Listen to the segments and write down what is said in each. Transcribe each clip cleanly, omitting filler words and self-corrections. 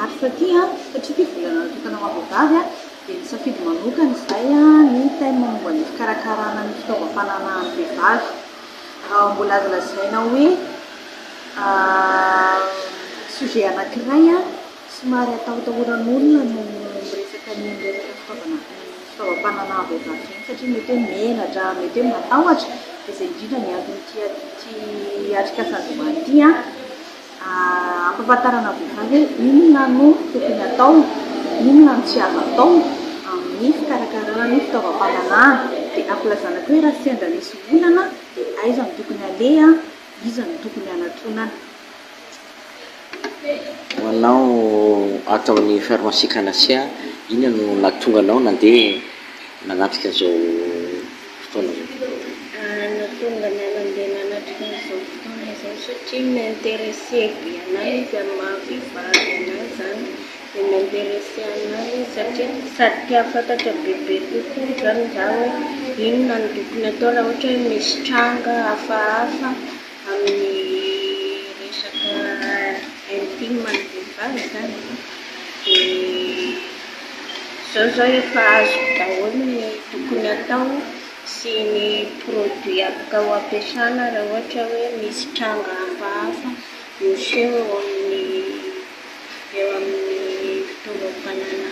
mars ity, satria ity volana natokana ho an'ny vehivavy, dia nisafidy manokana izahay ny thème momba ny fikarakarana ny fitaovam-pananahan'ny vehivavy. Mbola azo lazaina hoe sujet anankiray somary atahotahoran'olona no miresaka an'iny resaka fitaovana fitaovam-pananahan'ny vehivavy iny satria mety hoe menatra, mety hoe matahotra. Dia izay indrindra ny anton'ity ity atrikasa androany ity hampahafantarana ny vehivavy hoe inona no tokony atao, inona no tsy azo atao amin'ny fikarakarana ny fitaovam-pananahana. Dia hampilazana koa hoe raha sendra misy olana dia aiza no tokony aleha, iza no tokony hanatonana. Ho anao ato amin'ny pharmacie Canassia, inona no nahatonga anao nandeha nanatrika izao fotoana izao? Nahatonga anay nandeha nanatrika an'izao fotoana izao satria mi-intéresser be anay izy amin'ny maha vehivavy anay izany dia mi-intéresser anay izy satria sady te hahafantatra bebe kokoa izany za hoe inona no tokony atao raha ohatra hoe misy tranga hafahafa amin'ny resaka intime ny vehivavy izany dia izao izao efa azoko daholo ny tokony atao sy ny produit afaka ho ampiasana raha ohatra hoe misy tranga hafahafa miseho eo amin'ny eo amin'ny fitaovam-pananahana.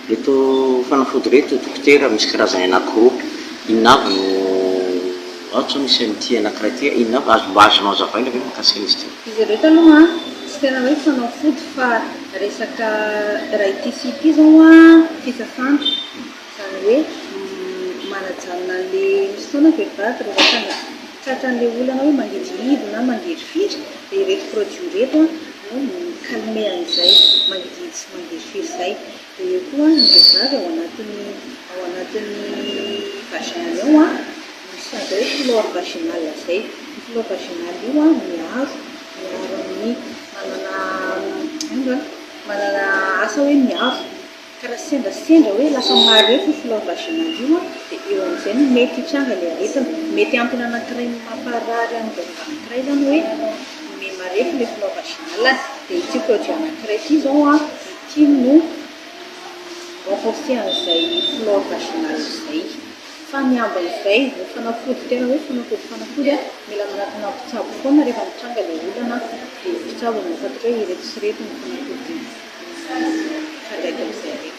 Ireto fanafody ireto dokotera misy karazany anakiroa, inona avy no ato zao misy an'ity anakiray ity, inona avy azo mba azonao azavaina ve mahakasika an'izy ity? Izy ireto aloha an, tsy tena hoe fanafody fa resaka raha ity sy ity izao an, fisasana, izany hoe manajanona an'ilay misy fotoana ny vehivavy rehefa tranga tratran'ilay olana hoe mangidihidy na mangirifiry dia ireto produit ireto an no mi-calmer an'izay mangidihidy sy mangirifiry izay. Dia eo koa ny vehivavy ao anatin'ny ao anatin'ny vagin-ny ao an, misy an'izay hoe flore vaginale izay. Io flore vaginale io an miaro, miaro amin'ny manana inona izany, manana asa hoe miaro. Ka raha sendra sendra hoe lasa marefo io flore vaginale io an, dia eo amin'izay no mety hitranga ilay aretina. Mety antony anankiray mamparary an'ny vehivavy anankiray izany hoe miha-marefo ilay flore vaginale. Dia ity produit anankiray ity izao an, ity no mi-renforcer an'izay flore vaginale izay. Fa ny ambin'izay, ny fanafody tena hoe fanafody fanafody an, mila manatona mpitsabo foana rehefa mitranga ilay olana, dia ny mpitsabo no mahafantatra hoe ireto sy ireto ny fanafody. Mifandraika amin'izay aretina.